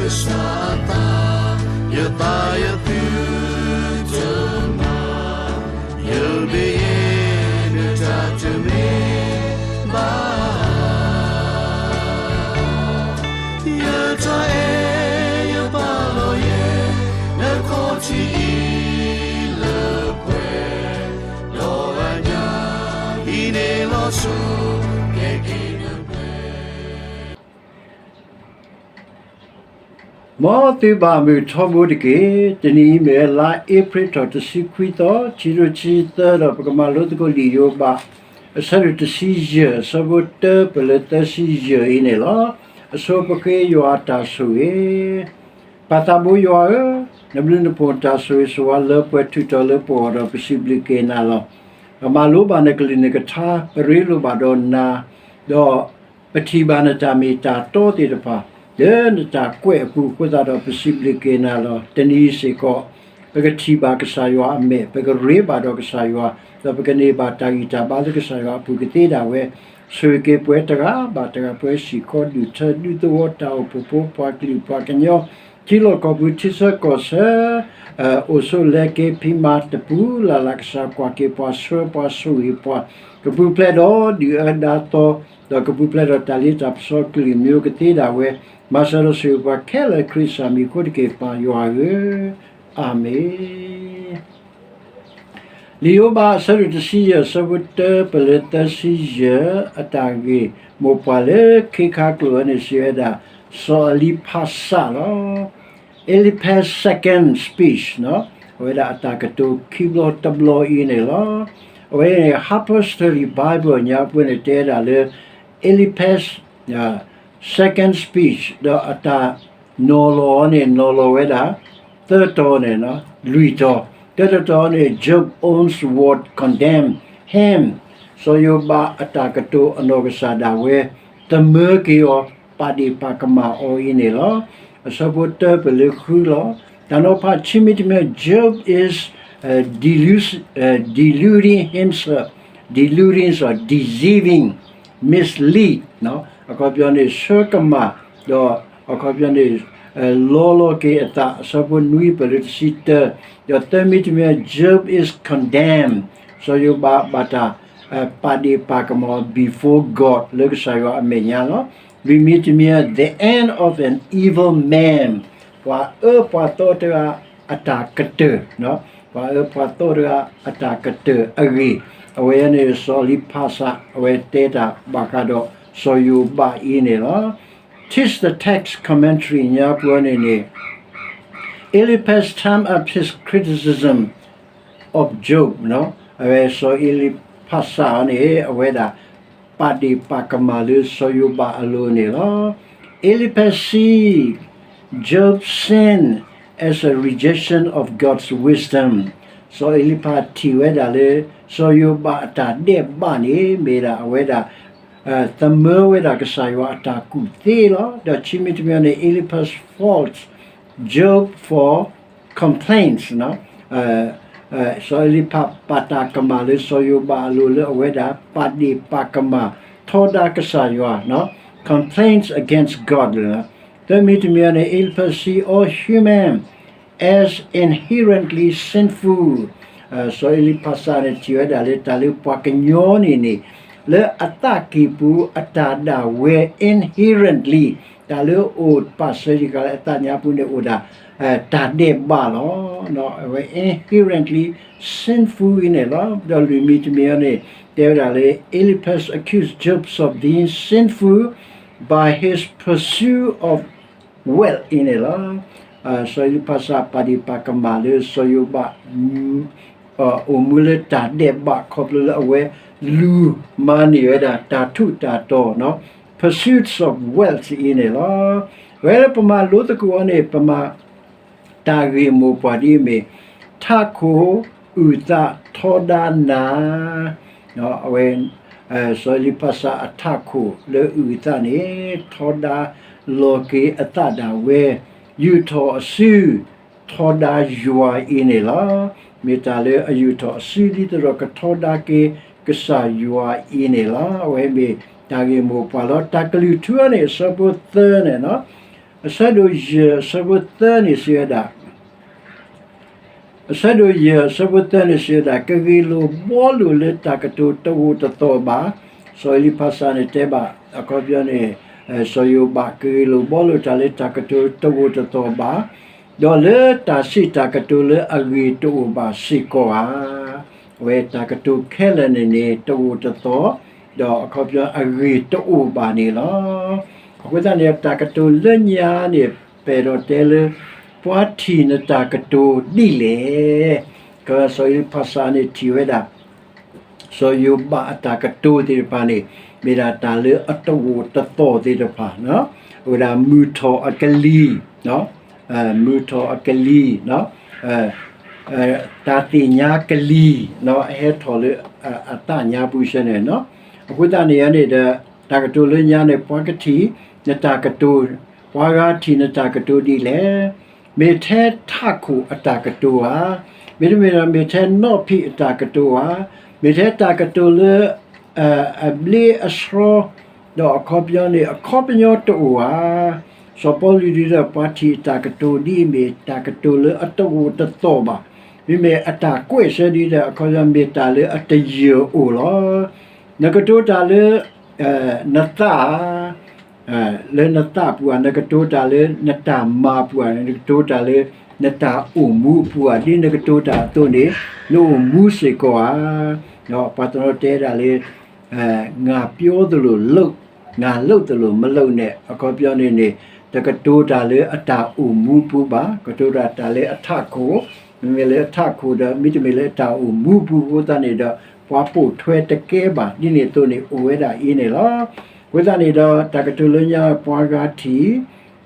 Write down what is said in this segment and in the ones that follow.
ကစၢ်အသး, ယသးယသုတမၤ, ယမ့ၢ်ယဲ နတၢ်တမ့ၢ်ဘၣ်. ယတၢ်အဲၣ်ယပာ်လီၤယဲ နခီၣ်ထံးအံၤလၢပှဲၤ, ဒီးအညၣ်အံၤန့ၣ်လီၤဆီ ကဲက့ၤနပှဲၤ. မ်သုဘၣ်မုာ်ထီဘိတက့ၢ်. တနံၤအံၤမ့ၢ်ဝဲလါအ့ဖြ့ၣ်ထီၣ်တဆံခွံသီ, ခံကထိခံဆံသၢ ဒီးပကမၤလိသကိးလံာ်ယိၤဘး အဆၢဒိၣ်တဆံယဲၢ်, အဆၢဖိတၢပၢၢ်လၢသၢဆံယဲၢ်အံၤန့ၣ်လီၤ. အဆိပဃ့ယွၤအတၢ်ဆိၣ်ဂ့ၤ. ပၢ်သးဘိယွၤဧၢ, နဘျုးနဖှိၣ်တၢ်ဆိၣ်ဂ့ၤဆိၣ်ဝါ လၢပှဲၤထုးထီၣ်လၢပဂီၢ်ဒီး ပစံးဘျုးက့ၤနၤလီၤ. ပမၤလိဘၣ်နကလုၢ်နကထါ, ပရ့လိာ်ဘၣ်ဒီးနၤ, ဒီး ပထံၣ်ဘၣ်နတၢ်မ့ၢ်တၢ်တီသ့ၣ်တဖၣ် လၢနတၢ်ကွဲးအပူၤအဃိသတးဒီး ပစံးဘျုးက့ၤနၤလီၤ. တနံၤစ့ၢ်ကီး ပကထံၣ်ဘၣ်ကစၢ်ယွၤအမဲာ်, ပကရ့ဘၣ်ဒီးကစၢ်ယွၤ, ဒီးပကန့ၢ်ဘၣ်တၢ်ဂံၢ်တၢ်ဘါလၢကစၢ်ယွၤအပူၤကသ့ဒၣ်ဝဲ, ဆိၣ်ဂ့ၤက့ၤပှၤတဂၤဘၣ်တဂၤ, ပှၤဟံၣ်ဃီဒူၣ်ထၢဒူသဝီ, တၢ်အိၣ်ဖှိၣ်ဖိ, ပှၤကလုာ်ပှၤကညီ, ထံလီၢ်ကီၢ်ပူၤ, ထံဆၢကီၢ်ဆၢ, အိၣ်ဆိးလဲၤက့ၤဖံးမၤတပူၤလၢ်လၢ်, ကစၢ်ကွၢ်က့ၤပှၤ, ဆှၢပှၤ, ဆိၣ်ဂ့ၤပှၤ, ကပူၤဖျဲးဒီးဒုၣ်အၢဒါသီ, ဒီးကပူၤဖျဲးဒီးတၢ်လ့တၢ်ပစီကလုာ်မံၤအိၣ်ကသ့ဒၣ်ဝဲ, မၤစၢၤဒီးဆိၣ်ဂ့ၤပှၤခဲလၢာ် ခရံာ်စၢ်မံၤအဃိတက့ၢ်, ပၢ်ယွၤဧၢ, အၤမ့ၣ်. လံာ်ယိၤဘး အဆၢဒိၣ်တဆံယဲၢ်, အဆၢဖိတၢပၢၢ်လၢသၢဆံယဲၢ်, အတၢ်ဂ့ၢ်မိၢ်ပှၢ်လၢခ့ခါကျိာ်ဝဲန့ၣ် စံးဝဲဒၣ် စီၤအလံဖးစးလီၤ. Eliphaz second speech အဝဲဒၣ်အတၢ်ကတိၤခံဘျီတဘျီအံၤန့ၣ်လီၤ. အဝဲန့ၣ် Harper's Study Bible ညါပှဲၤန့ၣ် တဲဒၣ်လၢ Eliphaz second speech ဒီးအတၢ်နီၤလီၤန့ၣ် နီၤလီၤဝဲဒၣ် သၢတီၤန့ၣ် လွံၢ်တီၤ, တၢတတီၤန့ၣ် Job owns what condemn him, စီၤယိၤဘးအတၢ်ကတိၤအနီၢ်ကစၢ်ဒၣ်ဝဲ သမၢက့ၤအီၤ, ပာ်ဒ့ၣ်ပာ်ကမၣ်အီၤအံၤန့ၣ်လီၤ. အဆၢဖိတၢပၢၢ်လၢဃုလီၤ. တၢ်နီၤဖးခံမံၤတမံၤ Job is deluding himself, deluding စီၤ deceiving, mislead အခီပညီန့ၣ် ဆၢကမၣ်, ဒီးအခီပညီန့ၣ် လီလီၤက့ၤအသး, အဆၢဖိနွံပၢၢ်လၢတဆံတၢ, ဒီးသၢမံၤတမံၤ Job is condemned, စီၤယိၤဘးဘၣ်တၢ်ပာ်ဒ့ၣ်ပာ်ကမၣ် before God လၢကစၢ်ယွၤအမဲာ်ညါလီၤ. လွံၢ်မံၤတမံၤ the end of an evil man, ပှၤအၢပှၤသီတဂၤအတၢ်ကတၢၢ်, ပှၤအၢပှၤသီတဂၤအတၢ်ကတၢၢ်အဂ့ၢ်, အဝဲန့ၣ် စီၤအလံဖးစး အဝဲတဲတၢ်ဘၣ်ဃးဒီးစီၤယိၤဘးအံၤန့ၣ်လီၤ. Text the Text Commentary ညါပှဲၤန့ၣ်န့ၣ် Eliphaz summed up his criticism of Job, အဝဲစီၤအလံဖးစးအံၤန့ၣ် အဝဲဒၣ် ပာ်ဒ့ၣ်ပာ်ကမၣ်လၢစီၤယိၤဘးအလိၤန့ၣ်လီၤ. Eliphaz see Job's sin as a rejection of God's wisdom. စီၤအလံဖးထံၣ်ဝဲဒၣ်လၢ စီၤယိၤဘးအတၢ်ဒဲးဘးန့ၣ် မ့ၢ်ဒၣ်အဝဲဒၣ် သမၢဝဲဒၣ်ကစၢ်ယွၤအတၢ်ကူၣ်သ့လီၤ. ဒီးခံမံၤတမံၤန့ၣ် Eliphaz faults Job for complaints, စီၤအလံဖးပာ်တၢ်ကမၣ်လၢစီၤယိၤဘးအလိၤလၢအဝဲဒၣ် ပာ်ဒ့ၣ်ပာ်ကမၣ်ထီဒါကစၢ်ယွၤ, complains against God. သၢမံၤတမံၤန့ၣ် Eliphaz see all human as inherently sinful. စီၤအလံဖးစးန့ၣ် ထံၣ်ဝဲဒၣ်လၢတၢ်လၢပှၤကညီန့ၣ်န့ၣ် လၢအသးကံၢ်ပူၤအတၢ်ဒၣ်ဝဲ inherently တၢ်လၢအိၣ်ပာ်စၢၤယကၤလၢအသးညါပူၤန့ၣ်အိၣ်ဒၣ် တၢ်ဒဲးဘးလီၤ. အဝဲ inherently sinful အံၤန့ၣ်လီၤ. ဒီးလွံၢ်မံၤတမံၤအံၤန့ၣ် တဲဝဲဒၣ်လၢ Eliphaz accused Job of being sinful by his pursuit of wealth အံၤန့ၣ်လီၤ. စီၤအလံဖးစးပာ်ဒ့ၣ်ပာ်ကမၣ်လၢစီၤယိၤဘး အိၣ်မူလၢတၢ်ဒဲးဘးခီဖျိလၢအဝဲလူၤမၤန့ၢ်ဝဲဒၣ်တၢ်ထူးတၢ်တီၤ pursuits of wealth အံၤန့ၣ်လီၤ. အဝဲလၢပမၤလိသကိးအီၤန့ၣ် ပမၤ တၢ်ဂ့ၢ်မိၢ်ပှၢ်ဒ်အမ့ၢ် ထးခိၣ်အုၣ်သးထီဒါနၤ, အဝဲ စီၤအလံဖးစးအထးခိၣ်လၢအုၣ်အသးန့ၣ် ထီဒါလီၤက့ၤအသးဒၣ်ဝဲ ယူာ်ထီၣ်အစု ထီဒါယွၤအံၤန့ၣ်လီၤ. မ့ၢ်တၢ်လၢအယူာ်ထီၣ်အစုဒ်သိးဒီးကထီဒါက့ၤကစၢ်ယွၤအံၤန့ၣ်လီၤ. အဝဲမ့ၢ်တၢ်ဂ့ၢ်မိၢ်ပှၢ်လီၤ. တၢ်ကလုၢ်ထူအံၤန့ၣ် အဆၢဖိသၢန့ၣ် အဆၢဒိၣ်ယဲၢ်အဆၢဖိသၢန့ၣ်စံးဝဲဒၣ်, အဆၢဒိၣ်ယဲၢ်အဆၢဖိသၢန့ၣ်စံးဝဲဒၣ်, ကဂ့ၢ်လိာ်ဘှီလိာ်လၢတၢ်ကတိၤတဂိာ်တသီၣ်ဘၣ်. စီၤအ့လံဖးစးန့ၣ်တဲဘၣ် အခီပညီန့ၣ် စီၤယိၤဘး ကဂ့ၢ်လိာ်ဘှီလိာ်တၢ်လၢတၢ်ကတိၤတဂိာ်တသီၣ်ဘၣ်, ဒီးလၢတၢ်စံးတၢ်ကတိၤလၢအဂ့ၢ်တအိၣ်ဘၣ်စ့ၢ်ကီးဧါ. အဝဲတၢ်ကတိၤခဲလၢာ်န့ၣ်န့ၣ် တဂိာ်တသီၣ်, ဒီးအခီပညီအဂ့ၢ်တအိၣ်ဘၣ်န့ၣ်လီၤ. အဃိသတးန့ၣ် တၢ်ကတိၤလၢညါန့ၣ် ပအဲၣ်ဒိးတဲလၢ ပှၤထံၣ်နတၢ်ကတိၤဒ်လဲၣ်. ကစီၤအ့လံဖးစးန့ၣ်ထံၣ်ဝဲဒၣ် စီၤယိၤဘးအတၢ်ကတိၤသ့ၣ်တဖၣ်န့ၣ် မ့ၢ်ဒၣ်တၢ်လၢအတဂိာ်တသီၣ်သ့ၣ်တဖၣ်, အဝဲဒၣ်မုၢ်ထီၣ်အကလံၤ, မုၢ်ထီၣ်အကလံၤ, တၢ်သ့ၣ်ညါကလံၤ အဟဲထီၣ်လၢအသးညါပူၤစ့ၢ်န့ၣ်, အဃိသတးန့ၣ်န့ၣ်ဒီး တၢ်ကတိၤလၢညါန့ၣ် ပှၤကထံၣ်နတၢ်ကတိၤ, ပှၤဂၤထံၣ်နတၢ်ကတိၤဒ်လဲၣ်. မ့ၢ်ထဲထးခိၣ်အတၢ်ကတိၤဧါ, မ့တမ့ၢ်ဒီးမ့ၢ်ထဲနီၣ်ဖံးအတၢ်ကတိၤဧါ, မ့ၢ်ထဲတၢ်ကတိၤလၢ အဘျ့အဆှီ, ဒီးအခီပညီန့ၣ် အခီပညီတအိၣ်ဧါ. စီၤပီလူးဒ်ဒီး ပှၤထံၣ်အတၢ်ကတိၤဒ်အံၤ မ့ၢ်တၢ်ကတိၤလၢအတဂိာ်တသီၣ်ဘၣ်. မ့မ့ၢ်အတၢ်ကွဲးဆၢဒ်ဒီး အခီပညီမ့ၢ်တၢ်လၢအတယၢၢ်အိၣ်လီၤ. နကတိၤတၢ်လၢ နသးဧါ, လၢနသးပူၤဧါ, နကတိၤတၢ်လၢနတၢ်မၤပူၤဧါ, နကတိၤတၢ်လၢနတၢ်အိၣ်မူအပူၤဧါ, ဒ်နကတိၤတၢ်အသိးန့ၣ် နအိၣ်မူစ့ၢ်ကီးဧါ. ဒီးပှၤတနီၤတဲဒၣ်လၢ ငါပြောသလိုလုပ်, ငါလုပ်သလိုမလုပ်နဲ့ အခီပညီန့ၣ်န့ၣ် တကတိၤတၢ်လၢအတၢ်အိၣ်မူပူၤဘၣ်, ကတိၤတၢ်တၢ်လၢအထးခိၣ်, မ့မ့ၢ်လၢအထးခိၣ်ဒီး မ့တမ့ၢ်လၢအတၢ်အိၣ်မူပူၤအဃိသတးန့ၣ်ဒီး ပှၤပိာ်ထွဲတကဲဘၣ် ဒ်န့ၣ်အသိးန့ၣ် အိၣ်ဝဲဒၣ်အံၤန့ၣ်လီၤ. အဃိသတးန့ၣ်ဒီး တၢ်ကတိၤလၢညါ ပှၤဂၤထံၣ်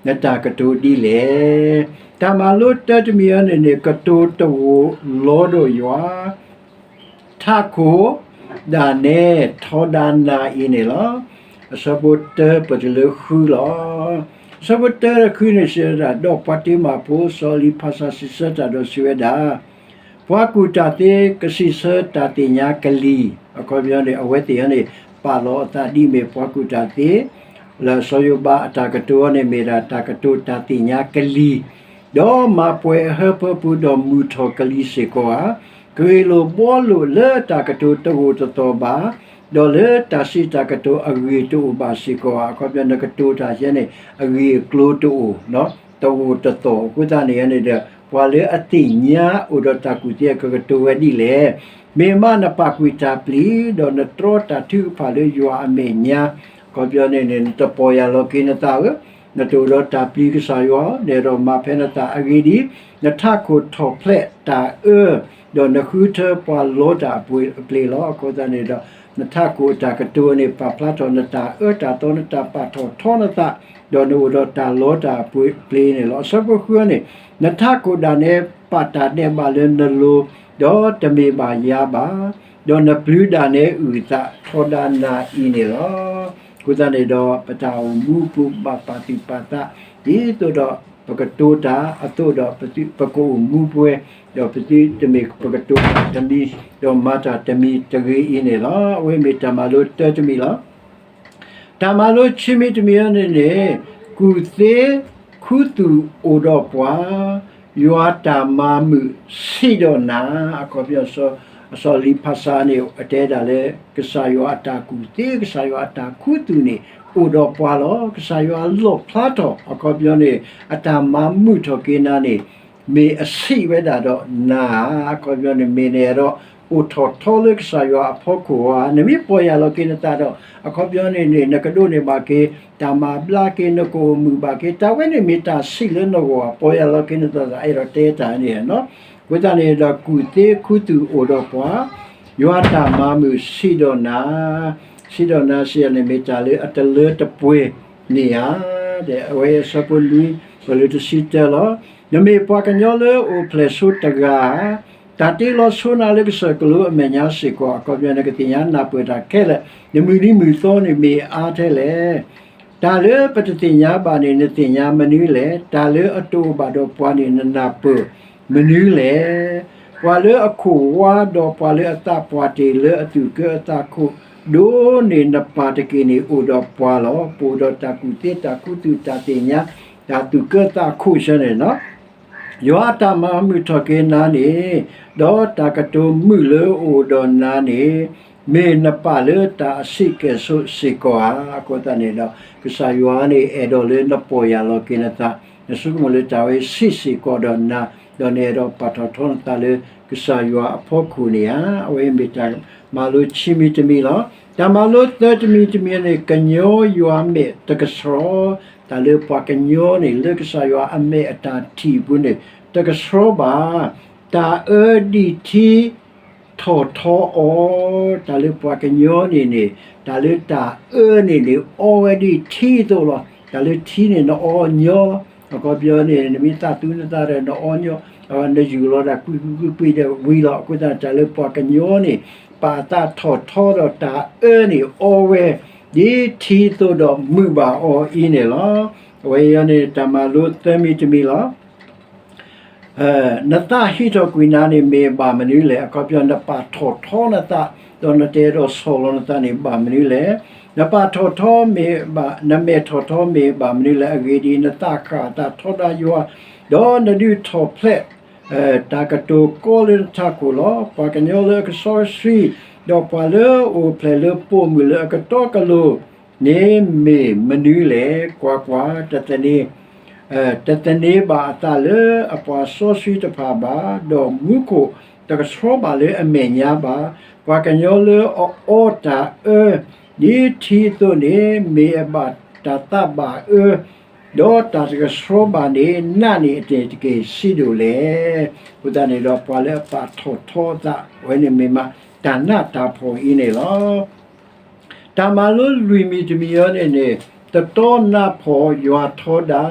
နတၢ်ကတိၤဒ်လဲၣ်. တၢ်မၤလိတၢတမံၤအံၤန့ၣ်န့ၣ် ကတိၤတဂိာ်လီၤဒီးယွၤ ထးခိၣ် ဒၣ်နဲထီဒါနၤအံၤန့ၣ်လီၤ. အဆၢဖိတၢပတုၤလၢဃုလီၤ. အဆၢဖိတၢဒီးဃုန့ၣ်စံးဝဲဒၣ်, ဒီးပှၤတ့မၤဖိစီၤအလံဖးစးစံးဆၢတၢ်ဒီးစံးဝဲဒၣ်, ပှၤကူၣ်တၢ်သ့ကစံးဆၢတၢ်သ့ၣ်ညါကလံၤ, အခီပညီန့ၣ် အဝဲသ့ၣ်အံၤန့ၣ် ပာ်လီၤအသးဒ်မ့ၢ်ပှၤကူၣ်တၢ်သ့, လၢစီၤယိၤဘးအတၢ်ကတိၤအံၤန့ၣ် မ့ၢ်ဒၣ်တၢ်ကတိၤတၢ်သ့ၣ်ညါကလံၤ ဒီးမၤပှဲၤအဟၢဖၢပူၤ ဒီးမုၢ်ထီၣ်ကလံၤစ့ၢ်ကီးဧါ. ကဂ့ၢ်လိာ်ဘှီလိာ်လၢတၢ်ကတိၤတဂိာ်တသီၣ်ဘၣ်, ဒီးလၢတၢ်စံးတၢ်ကတိၤအဂ့ၢ်တအိၣ်ဘၣ်စ့ၢ်ကီးဧါ. အခီပညီနကတိၤတၢ်ယဲန့ၣ် အဂ့ၢ်အကျိၤတအိၣ်, တဂိာ်တသီၣ်အဃိသတးန့ၣ်န့ၣ်ဒီး ပှၤလၢအသ့ၣ်ညါအိၣ်ဒီးတၢ်ကူၣ်သ့အကကတိၤဝဲဒ်လဲၣ်. မ့ၢ်မးနပာ်ကွံာ်တၢ်ပျံၤ ဒီးနတြီတၢ်ထုကဖၣ်လၢယွၤအမဲာ်ညါ, အခီပညီန့ၣ်န့ၣ် နတပီၢ်ယၢ်လီၤက့ၤနသးဧၢ, နတအိၣ်ဒီးတၢ်ပျံၤကစၢ်ယွၤ, နအဲၣ်ဒိးမၤဖဲနသးအဂ့ၢ်ဒ်အံၤ, နထးခိၣ်ထီၣ်ဖျဲးတၢ်အၢ, ဒီးနဃုထၢပှၤလီတၢ်အပျ့ၤလီၤ. အဃိသတးန့ၣ်ဒီး နထးခိၣ်အတၢ်ကတိၤန့ၣ် ပာ်ဖျါထီၣ်နတၢ်အၢတၢ်သီ နတၢ်ပာ်ထီၣ်ထီနသး, ဒီးနအိၣ်ဒီးတၢ်လီတၢ်အပျ့ၤန့ၣ်လီၤ. အဆၢဖိဃုန့ၣ်, နထးခိၣ်ဒၣ်နဲ ပာ်တၢ်ဒဲးဘးလၢနလိၤ, ဒီးတမ့ၢ်ဘၣ်ယၤဘၣ်, ဒီးနပျုၤဒၣ်နဲအုၣ်အသးထီဒါနၤအံၤန့ၣ်လီၤ. အဃိသတးန့ၣ်ဒီး ပတၢ်အိၣ်မူပူၤဘၣ်ပာ်သူၣ်ပာ်သး ဒ်သိးဒီး ပကတိၤတၢ်အသိးဒီး ပကအိၣ်မူပှဲၤ, ဒီးပသုတမ့ၢ်ပကတိၤတၢ်တမံၤ, ဒီးမၤတၢ်တမံၤတဂ့ၤအံၤန့ၣ်လီၤ. အဝဲမ့ၢ်တၢ်မၤလိတၢတမံၤလီၤ. တၢ်မၤလိခံမံၤတမံၤအံၤန့ၣ်န့ၣ်, ကူၣ်သ့ခူသူၣ်အိၣ်ဒီးပှၤ, ယွၤတၢ်မၤမုာ်ဆံးဒီးနၤ, အခီပညီ အစီၤလံဖးစးန့ၣ် အတဲဒၣ်လၢ ကစၢ်ယွၤအတၢ်ကူၣ်သ့ ကစၢ်ယွၤအတၢ်ခူသူၣ်န့ၣ် အိၣ်ဒီးပှၤလီၤ. ကစၢ်ယွၤလီၣ်ဖျါထီၣ် အခီပညီန့ၣ် အတၢ်မၤမုာ်ထီၣ်က့ၤနၤန့ၣ် မ့ၢ်အဆံးဝဲဒၣ်ဒီးနၤဧါ. အခီပညီန့ၣ် မ့ၢ်နအဲၣ်ဒိးအိၣ်ထီၣ်ထီလၢကစၢ်ယွၤအဖီခိၣ်ဧါ. နမ့ၢ်ပီၢ်ယၢ်လီၤက့ၤနသးဒီး အခီပညီန့ၣ်န့ၣ် နကဒိးန့ၢ်ဘၣ်က့ၤ တၢ်မၤဘျါက့ၤ နကအိၣ်မုာ်ဘၣ်က့ၤ တၢ်ဝဲန့ၣ်မ့ၢ်တၢ်ဆံးလၢနဂီၢ်ဧါ. ပီၢ်ယၢ်လီၤက့ၤနသး အဲၣ်ဒိးတဲတၢ်န့ၣ်ဧါ. အဃိသတးန့ၣ်ဒီး ကူၣ်သ့ခူသူၣ်အိၣ်ဒီးပှၤ, ယွၤတၢ်မၤမုာ်ဆံးဒီးနၤ, ဆံးဒီးနၤစံးန့ၣ် မ့ၢ်တၢ်လၢအတလၢတပှဲၤန့ၣ်ဧါ. ဒီးအဝဲအဆၢဖိလွံၢ် ပလၢတဆံတၢလီၤ. နမ့ၢ်ပှၤကညီလၢအိၣ်ဖျဲၣ်ဆိတဂၤဧါ, တၢ်တ့လီၤဆိနၤလၢကစၢၢ်ကလိအမဲာ်ညါစ့ၢ်ကီး, အခီပညီနကသ့ၣ်ညါနၢ်ပၢၢ်တၢ်ခဲလၢာ်, နမုၢ်နံၤမုၢ်သီန့ၣ်မ့ၢ်အါထဲလဲၣ်. တၢ်လၢပတသ့ၣ်ညါဘၣ်န့ၣ် နသ့ၣ်ညါမနုၤလဲၣ်. တၢ်လၢအတအိၣ်ဘၣ်ဒီးပှၤန့ၣ် နနၢ်ပၢၢ်မနုၤလဲၣ်. ပှၤလၢအခိၣ်ဝါဒီးပှၤလၢအသးပှၢ်တ့ၢ်လၢအသူၣ်ကၢအသးခိၣ်ဒိၣ်န့ၢ်နပၢ်တက့ၢ်န့ၣ် အိၣ်ဒီးပှၤလီၤ. ပအိၣ်ဒီးတၢ်ကူၣ်သ့တၢ်ခူသူၣ်တၢ်သ့ၣ်ညါ တၢ်သူၣ်ကၢသးခိၣ်ဆၢန့ၣ်လီၤ. ယွၤအတၢ်မၤမုာ်ထီၣ်က့ၤနၤန့ၣ်, ဒီးတၢ်ကတိၤမုာ်လၢအအိၣ်ဒီးနၤန့ၣ်, မ့ၢ်နပာ်လၢတၢ်အဆံးကဲၣ်ဆိးစ့ၢ်ကီးဧါ. အဃိသတးန့ၣ်ဒီး ကစၢ်ယွၤန့ၣ် အဲၣ်ဒိးလၢနပီၢ်ယၢ်လီၤက့ၤနသး, နဆိကမိၣ်လၢတၢ်ဝဲဆံးစ့ၢ်ကီးဒီးနၤ, ဒီးနအဲၣ်ဒိးပာ်ထီၣ်ထီနသးလၢ ကစၢ်ယွၤအဖီခိၣ်န့ၣ်ဧါ. အဝဲမ့ၢ်တၢ်မၤလိခံမံၤတမံၤလီၤ. တၢ်မၤလိသၢတမံၤတမံၤန့ၣ် ကညီယွၤမဲာ်တကဆှီ, တၢ်လၢပှၤကညီန့ၣ် လၢကစၢ်ယွၤအမဲာ်အတၢ်ထံၣ်အပူၤန့ၣ် တကဆှီဘၣ်. တၢ်အၢဒ်ထံ ထီၣ်ထီအီၤ, တၢ်လၢပှၤကညီန့ၣ်န့ၣ် တၢ်လၢတၢ်အၢန့ၣ်န့ၣ် အီဝဲဒ်ထံအသိးလီၤ. တၢ်လၢထံန့ၣ် နအီညီ, အခီပညီန့ၣ် နမ့ၢ်သးသူနသးဒီးနအီညီ, နယူာ်လီၤတၢ်ကွံကွံကွံကွံဒီးဝံၤလီၤ. အဃိသတး တၢ်လၢပှၤကညီန့ၣ် ပာ်အသးထီၣ်ထီဒီးတၢ်အၢန့ၣ် အီဝဲ ဒ်ထံအသိးဒီးမုာ်ဘၣ်အီၤအံၤန့ၣ်လီၤ. အဝဲအံၤန့ၣ် တၢ်မၤလိသၢမံၤတမံၤလီၤ. နသးဟံးထီၣ်ကွံာ်နၤန့ၣ် မ့ၢ်ဘၣ်မနုၤလဲၣ်. အခီပညီ နပာ်ထီၣ်ထီနသး, ဒီးနတအဲၣ်ဒိးဆီၣ်လီၤနသးန့ၣ် ဘၣ်မနုၤလဲၣ်. နပာ်ထီၣ်ထီမ့ၢ်ဘၣ်, နမဲာ်ထီၣ်ထီမ့ၢ်ဘၣ်မနုၤလဲၣ်. အဂ့ၢ်ဒ်အံၤ, နသးဃၣ်အသးထီဒါယွၤ, ဒီးနဒုးထီၣ်ဖျဲး တၢ်ကတိၤကီလၢနထးခိၣ်လီၤ. ပှၤကညီလၢအကစီဆှံ, ဒီးပှၤလၢအအိၣ်ဖျဲၣ်လၢပိာ်မုၣ်လၢအကတီကလိၤန့ၣ် မ့ၢ်မနုၤလဲၣ်. ကွၢ်ကွၢ်, တသန့ၤ တသန့ၤဘၣ်အသးလၢအပှၤစီဆှံတဖၣ်ဘၣ်, ဒီးမူခိၣ်တကဆှီဘၣ်လၢအမဲာ်ညါဘၣ်. ပှၤကညီလၢအအီတၢ်အၢ ဒ်ထံအသိးန့ၣ် မ့ၢ်အဘၣ်တၢ်သးဘၣ်အၢ, ဒီးတၢ်တကဆှီဘၣ်န့ၣ် နးန့ၢ်အန့ၣ်တက့ၢ် ဆံးဒိၣ်လဲၣ်. အဃိသတးန့ၣ်ဒီး ပှၤလၢအပာ်ထီၣ်ထီအသး အဝဲန့ၣ်မ့ၢ်မး တၢ်နးတၢ်ဖှီၣ်အံၤန့ၣ်လီၤ. တၢ်မၤလိလွံၢ်မံၤတမံၤအံၤန့ၣ်န့ၣ် တတီနးဖှီၣ်ယွၤထီဒါ,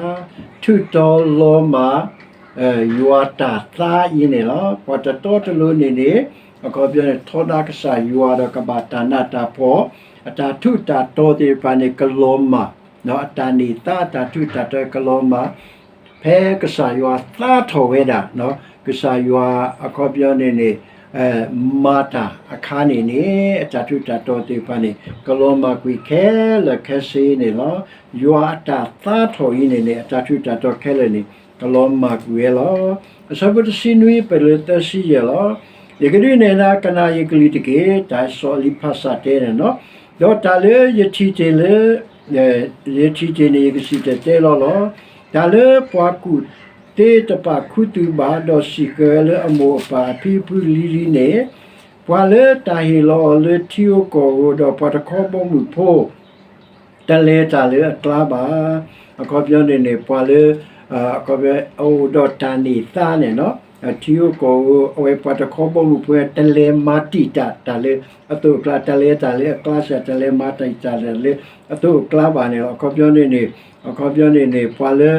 ထုးတီလီၤမၢ် ယွၤတၢ်သါအံၤန့ၣ်လီၤ. ပှၤတတီတလိၤန့ၣ်န့ၣ် အခီပညီန့ၣ် ထီဒါကစၢ်ယွၤဒီးကဘၣ်တၢ်နးတၢ်ဖှီၣ်, အတၢ်ထူးတၢ်တီၤသ့ၣ်တဖၣ်န့ၣ် ကလီၤမၢ်, အတၢ်န့ၢ်သါအတၢ်ထူးတၢ်တီၤကလီၤမၢ် ဖဲကစၢ်ယွၤသါထီၣ်ဝဲဒၣ်, ကစၢ်ယွၤအခီပညီန့ၣ်န့ၣ် မၤတၢ်အခါန့ၣ်န့ၣ် အတၢ်ထူးတၢ်တီၤသ့ၣ်တဖၣ်န့ၣ် ကလီၤမၢ်ကွံာ်ခဲလၢာ်ခဲဆ့န့ၣ်လီၤ. ယွၤအတၢ်သါထီၣ်အံၤန့ၣ်န့ၣ် အတၢ်ထူးတၢ်တီၤခဲလၢာ်န့ၣ် ကလီၤမၢ်ကွံာ်ဝဲလီၤ. အဆၢဖိတဆံနွံ ပလၢသၢဆံယဲၢ်လီၤ. ယကဒုးနဲၣ်နၤ ကနၣ်ယကလုၢ်တက့ၢ်. တၢ်စီၤအလံးဖးစးတဲန့ၣ်လီၤ. ဒီးတၢ်လၢယထံၣ်တ့ၢ်လၢ ယထံၣ်တ့ၢ်န့ၣ် ယကစံၣ်တဲၤတဲလီၤလီၤ. တၢ်လၢပှၤကူၣ်သ့တပာ်ခူသူၣ်ဘၣ်, ဒီးစံၣ်ဃၢၤဝဲလၢအမိၢ်အပၢ်အဖံအဖုလံၤလံၤန့ၣ်, ပှၤလၢတၢ်ဟ့ၣ်လီၤအီၤလၢထံဧိၤကီၢ်ဧိၤ, ဒီးပှၤတခီဘီမုၢ်ဖိ တလဲၤတၢ်လၢအကျါဘၣ်. အခီပညီန့ၣ်န့ၣ် ပှၤလၢ အအိၣ်ဒီးတၢ်န့ၢ်သါန့ၣ်လီၤ. ထံဧိၤကီၢ်ဧိၤ အဝဲပှၤတခီဘီမုၢ်ဖိ တလဲၤမၤတံာ်တာ်တၢ်လၢအသိးအကျါ, တလဲၤတၢ်လၢအကျါစ့ၢ်, တလဲၤမၤတံာ်တာ်တၢ်လၢအသိးအကျါဘၣ်န့ၣ်လီၤ. အခီပညီန့ၣ်န့ၣ်, အခီပညီန့ၣ်န့ၣ် ပှၤလၢ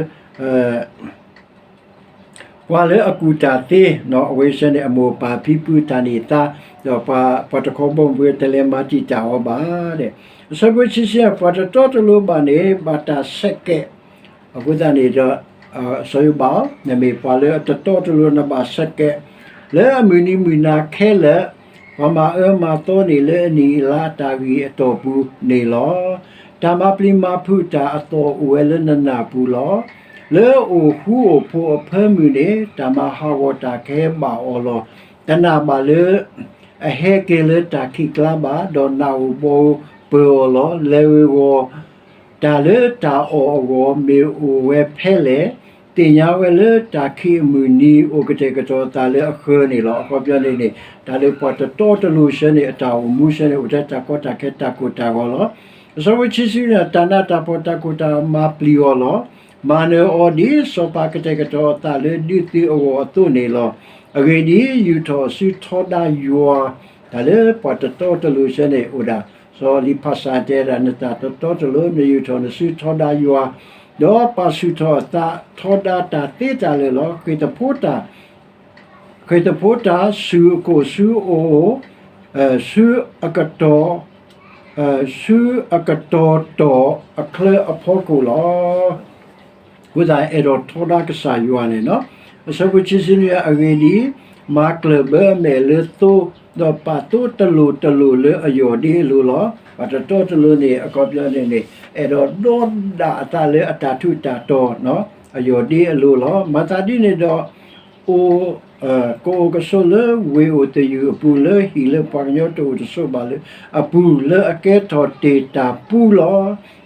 ပှၤလၢအကူၣ်တၢ်သ့ အဝဲဆၢန့ၣ် အမိၢ်အပၢ်ဖံဖုတၢ်န့ၢ်သါ, ဒီးပှၤတခီဘီမုၢ်ဖိ တလဲၤမၤတံာ်တာ်အီၤဘၣ်. အဆၢဖိဆံဆံ ပှၤတတီတလိၤဘၣ်န့ၣ် ဘၣ်တၢ်ဆဲးကဲး, အဃိသတးန့ၣ်ဒီး စီၤယိၤဘး, နမ့ၢ်ပှၤလၢအတတီတလိၤ နဘၣ်ဆဲးကဲး လၢအမုၢ်နံၤမုၢ်နၤခဲလၢာ်, ပှၤမၤအၢမၤသီန့ၢ်လၢအနံၣ်အလါအတၢ်ဂံၢ်အတီၢ်ပူၤန့ၣ်လီၤ. တၢ်မၤပျံၤမၤဖုးတၢ်အသီၣ်အိၣ်ဝဲလၢနနၢ်ပူၤလီၤ. လၢအိၣ်ဃူအိၣ်ဖိးအဖၢမုၢ်န့ၣ် တၢ်မၤဟးဂီၤတၢ်ကဟဲဘၣ်အီၤလီၤ. တနာ်ဘၣ်လၢ အဟဲက့ၤလၢတၢ်ခံးကျါဘၣ်, ဒီးနးဧိၤဘီဧိၤပၢၤအီၤလီၤ. လဲၤဂ့ၤဂီၤ တၢ်လၢတၢ်အီၣ်အဂီၢ် မ့ၢ်အိၣ်ဝဲဖဲလဲၣ်, သ့ၣ်ညါဝဲလၢတၢ်ခံးအမုၢ်နံၤ အိၣ်ကတဲာ်ကတီၤသးလၢအဃၢၤန့ၣ်လီၤ. အခီပညီန့ၣ်န့ၣ် တၢ်လၢပှၤတတီတလိၤဆၢန့ၣ် အတၢ်အိၣ်မူဆၢန့ၣ် အိၣ်ထဲတၢ်ကီတၢ်ခဲတၢ်ကိၢ်တၢ်ဂီၤလီၤ. အဆၢဖိဆံဆံန့ၣ် တၢ်နးတၢ်ဖှီၣ်တၢ်ကိၢ်တၢ်ဂီၤမၤပျံၤအီၤလီၤ. မၤနၢၤအီၤဒ်စီၤပၤကတဲာ်ကတီၤအသးလၢဒုးသုးအဂီၢ်အသိးန့ၣ်လီၤ. အဂ့ၢ်ဒ်အံၤ, ယူာ်ထီၣ်အစုထီဒါယွၤ, တၢ်လၢပှၤတတီတလိၤဆၢန့ၣ်အိၣ်ဒၣ် စီၤလံဖးစးတဲဒၣ် နတၢ်တတီတလိၤ နယူာ်ထီၣ်နစုထီဒါယွၤ, ဒီးပာ်ဆူၣ်ထီၣ်အသးထီဒါတၢ်သ့တၢ်လၢာ်လီၤ. ဃ့ၢ်သဖှိတၢ်, ဃ့ၢ်သဖှိတၢ်ဆူၣ်အခိၣ်ဆူအအိၣ်, ဆူအကတီၢ်, ဆူအကတီၢ်တီၢ်အချၢအဖီခိၣ်လီၤ. အဃိသတး အဲၣ်ဒိးထီဒါကစၢ်ယွၤန့ၣ်လီၤ. အဆၢဖိခံဆံနွံ အဂ့ၢ်ဒ်အံၤ, မၤကျၢၢ်ဘၢအမဲာ်လၢသိ, ဒီးပာ်သိတလိၤတလိၤလၢအယီၢ်ဒ့အလိၤလီၤ. ပှၤတတီတလိၤန့ၣ် အခီပညီန့ၣ်န့ၣ် အဲၣ်ဒိးဒီးဒၣ်အသးလၢအတၢ်ထူးတၢ်တီၤ အယီၢ်ဒ့အလိၤလီၤ. မၤသးဒ်န့ၣ်ဒီး အိၣ် ကအိၣ်ကဆိးလၢဝ့ၢ်အိၣ်သယုၢ်အပူၤ လၢဟံၣ်လၢပှၤကညီတအိၣ်တဆိးဘၣ်လၢအပူၤ လၢအကဲထီၣ်တ့ၢ်တၢ်ပူလီၤ.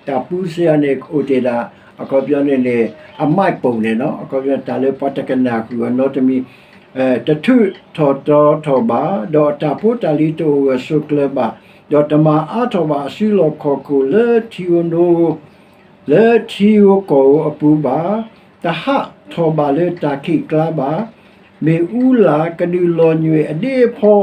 တၢ်ပူစ့ၢ်ကီးန့ၣ် အိၣ်တ့ၢ်ဒၣ် အခီပညီန့ၣ်န့ၣ် အမှတ်ပုံ န့ၣ်လီၤ. အခီပညီတၢ်လၢပှၤတကနၣ်ဃုာ်အီၤနီတမံၤ တထုးထီၣ်တီထီၣ်ဘၣ်, ဒီးအတၢ်ဖိတၢ်လံၤတအိၣ်ဂၢၢ်ဆိးကျၢၤဘၣ်, ဒီးတမၤအါထီၣ်ဘၣ်အစုလီၢ်ခီၣ်ခိၣ်လၢထံဧိၤနိ လၢထံဧိၤကီၢ်ဧိၤအပူၤဘၣ်, တဟးထီၣ်ဘၣ်လၢတၢ်ခံးကျါဘၣ်, မ့ၢ်အူလၢ်ကဒုးလီၤညွံးအဒ့အဖီ,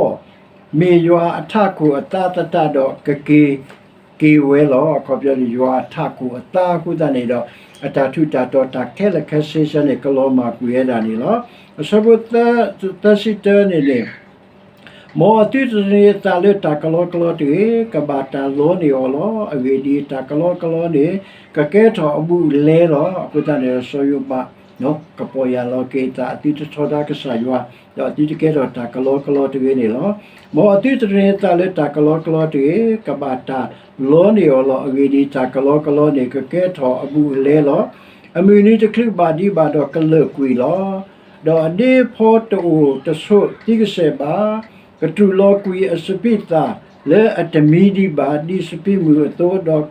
မ့ၢ်ယွၤအထးခိၣ်အသါသတးဒီးကက့ၤက့ၤဝဲလီၤ. အခီပညီန့ၣ် ယွၤအထးခိၣ်အသါအဃိသတးန့ၣ်ဒီး အတၢ်ထူးတၢ်တီၤတၢ်ခဲလၢာ်ခဲဆ့န့ၣ် ကလီၤမၢ်ကွံာ်ဝဲဒၣ်န့ၣ်လီၤ. အဆၢဖိသၢဆံတၢန့ၣ်န့ၣ် မ်အသုတသန့ၤအသးလၢတၢ်ကလီကလီတဂ့ၤ, ကဘၣ်တၢ်လီန့ၢ်အီၤလီၤ. အဂ့ၢ်ဒ်အံၤ, တၢ်ကလီကလီန့ၣ် ကကဲထီၣ်အဘူးအလဲလီၤ. အဃိသတးန့ၣ်ဒီး စီၤယိၤဘး ကပီၢ်ယၢ်လီၤက့ၤအသး အသုတထီဒါကစၢ်ယွၤ, ဒီးအသုတကဲထီၣ်တၢ်ကလီကလီတဂ့ၤန့ၣ်လီၤ. မ်အသုတသန့ၤအသးလၢတၢ်ကလီကလီတဂ့ၤ, ကဘၣ်တၢ်လီန့ၢ်အီၤလီၤ. အဂ့ၢ်ဒ်အံၤ, တၢ်ကလီကလီန့ၣ် ကကဲထီၣ်အဘူးအလဲလီၤ. အမုၢ်နံၤတချုးဘၣ်ဒံးဘၣ်ဒီးကလၢာ်ကွံာ်လီၤ. ဒီးအဒ့ဖီတအိၣ်တဆိးသံကစဲာ်ဘၣ်, ကတူၢ်လီၤကွံာ်အစပံးသၣ်လၢအတမံဒံးဘၣ်ဒ်စပံးမုၢ်အသိး, ဒီး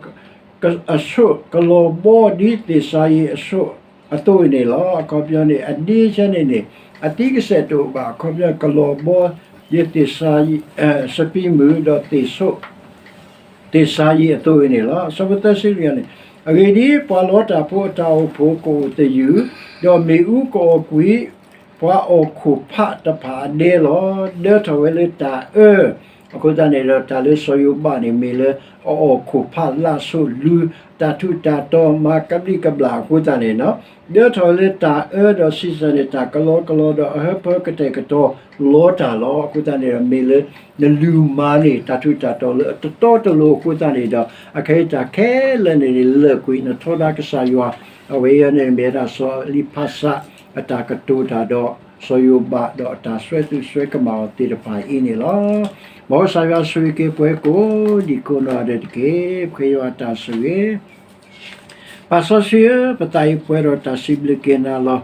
အဆိးကလီၤဘီဒ်သ့ၣ်စၤယံးအဆိးအသိးန့ၣ်လီၤ. အခီပညီန့ၣ် အဒ့ဆၢန့ၣ်န့ၣ် အသံကစဲာ်တအိၣ်ဘၣ်, အခီပညီကလီၤဘီဒ်သ့ၣ်စၤယံး စပံးမုၢ်ဒီး သ့ၣ်စၤယံးအသိးန့ၣ်လီၤ. အဆၢဖိသၢဆံလွံၢ်န့ၣ်, အဂ့ၢ်ဒ်အံၤ, ပှၤလီတၢ်ဖိအတၢ်အိၣ်ဖှိၣ်ကအိၣ်သယုၢ်, ဒီးမ့ၣ်အူကအီၣ်ကွံာ် ပှၤအီၣ်ခိၣ်ဖးတဖၣ်အဒဲလီၤ. ဒၢထီၣ်ဝဲလၢတၢ်အၢ, အဃိသတးန့ၣ်ဒီး တၢ်လၢစီၤယိၤဘးန့ၣ် မ့ၢ်လၢအအီၣ်ခိၣ်ဖးလၢဆိးလူၤ တၢ်ထူးတၢ်တီၤမၤကဘျံးကဘျၣ်အဃိသတးန့ၣ်လီၤ. ဒၢထီၣ်လၢတၢ်အၢဒီးဆံးစၢ်န့ၣ် တၢ်ကလီကလီဒီးအဟၢဖၢကတဲာ်ကတီၤလီတၢ်လီၤ. အဃိသတးန့ၣ်ဒီး မ့ၢ်လၢနလူၤမၤန့ၢ် တၢ်ထူးတၢ်တီၤလၢအတတီတလိၤအဃိသတးန့ၣ်ဒီး အခဲအံၤတၢ်ခဲလၢာ်န့ၣ်န့ၣ် လၢာ်ကွံာ်နထီဒါကစၢ်ယွၤ, အဝဲအံၤန့ၣ်မ့ၢ်ဝဲဒၣ်စီၤအလံဖးစး အတၢ်ကတိၤတၢ်ဒီး စီၤယိၤဘး ဒီးအတၢ်စွဲသူၣ်စွဲကမၣ်အီၤသ့ၣ်တဖၣ်အံၤန့ၣ်လီၤ. မ်ကစၢ်ယွၤဆိၣ်ဂ့ၤက့ၤပှၤကိးဒံကိးနီၢ်ဂၤဒဲးတက့ၢ်. ပဃ့ယွၤအတၢ်ဆိၣ်ဂ့ၤ ပၢ်စီဆှံဧၢ, ပသးအံၤပှဲၤဒီးတၢ်စံးဘျုးက့ၤနၤလီၤ.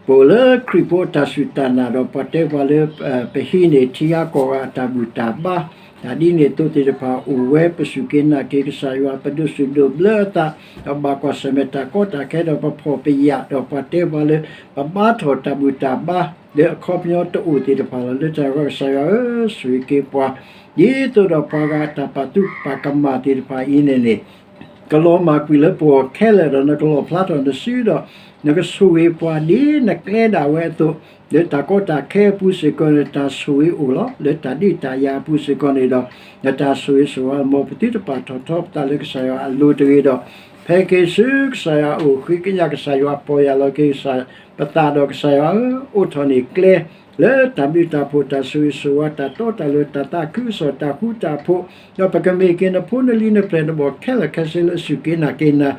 ပအိၣ်လၢခရံာ်ဖိအတၢ်စူၢ်တၢ်နာ်ဒီး ပှၤတဲပှၤလၢ ပဟံးန့ၢ်ထံဂၤကီၢ်ဂၤအတၢ်ဘူၣ်တၢ်ဘါ, တၢ်ဒ်န့ၣ်အသိးသ့ၣ်တဖၣ်အိၣ်ဝဲ, ပစူၢ်က့ၤနာ်က့ၤကစၢ်ယွၤ, ပဒိးစူၣ်ဒိးဘျၢအသး, ဒီးဘၣ်ကွၢ်ဆၢၣ်မဲာ်တၢ်ကီတၢ်ခဲဒီး ပဖှီၣ်ပယာ်, ဒီးပှၤတဲပှၤလၢ ပဘါထီၣ်တၢ်ဘူၣ်တၢ်ဘါ လၢအခီပညီတအိၣ်သ့ၣ်တဖၣ်လီၤ. လၢတၢ်ဂီၤကစၢ်ယွၤဧၢ, ဆိၣ်ဂ့ၤက့ၤပှၤ, ဒ်သိးဒီးပှၤဂၤအတၢ်ပာ်သူၣ်ပာ်ကမၣ်သ့ၣ်တဖၣ်အံၤန့ၣ်န့ၣ် ကလီၤမၢ်ကွံာ်လၢပဂီၢ်ခဲလၢာ်ဒီး နကလီၣ်ဖျါထီၣ်နစုဒီး နကဆိၣ်ဂ့ၤပှၤဒ်နကျဲဒၣ်ဝဲအသိး, လၢတၢ်ကီတၢ်ခဲအပူၤစ့ၢ်ကီးန့ၣ် တၢ်ဆိၣ်ဂ့ၤအိၣ်လီၤ. လၢတၢ်ဒုးတၢ်ယၤအပူၤစ့ၢ်ကီးန့ၣ်ဒီး နတၢ်ဆိၣ်ဂ့ၤဆိၣ်ဝါ မ်ပသုတပာ်ထီၣ်ထီပသးလၢကစၢ်ယွၤအလိၤတဂ့ၤဒီး ဖဲက့ၤဆူကစၢ်ယွၤအအိၣ် ဃ့ကညးကစၢ်ယွၤ ပီၢ်ယၢ်လီၤက့ၤပသးဒီးကစၢ်ယွၤဧၢ, အိးထီၣ်န့ၢ်ကျဲ လၢတၢ်ဘျုးတၢ်ဖှိၣ် တၢ်ဆိၣ်ဂ့ၤဆိၣ်ဝါ တၢ်တီတၢ်လိၤ တၢ်သးခုကစီၣ် တၢ်ဃူတၢ်ဖိး, ဒီးပကမ့ၢ်က့ၤနဖိနလံၤနပျဲၢ်တဘီၣ်ခဲလၢာ်ခဲဆ့လၢအစူၢ်က့ၤနာ်က့ၤနၤ,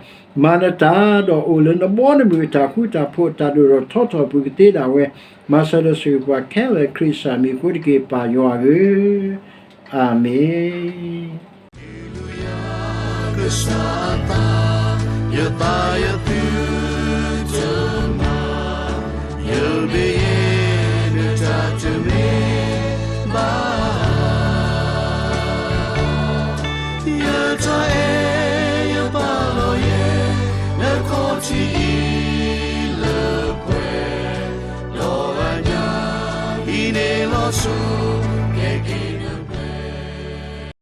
မၤနတၢ်ဒီးအိၣ်လၢနဘီနမုၢ်အတၢ်ဃူတၢ်ဖိး တၢ်ဒိၣ်ထီၣ်ထီထီၣ်အပူၤကသ့ဒၣ်ဝဲ, မၤစၢၤဒီးဆိၣ်ဂ့ၤပှၤခဲလၢာ် ခရံာ်စၢ်မံၤအဃိတက့ၢ် ပၢ်ယွၤဧၢ, အၤမ့ၣ်. ကစၢ်အသး, ယသးယသုတမၤ, ယဘၣ်ယဲနတၢ်တမ့ၢ်ဘၣ်, ယတၢ်အဲၣ်ယပာ်လီၤယဲ နခီၣ်ထံးအံၤလၢပှဲၤ, ဒီးအညၣ်အံၤန့ၣ်လီၤဆီ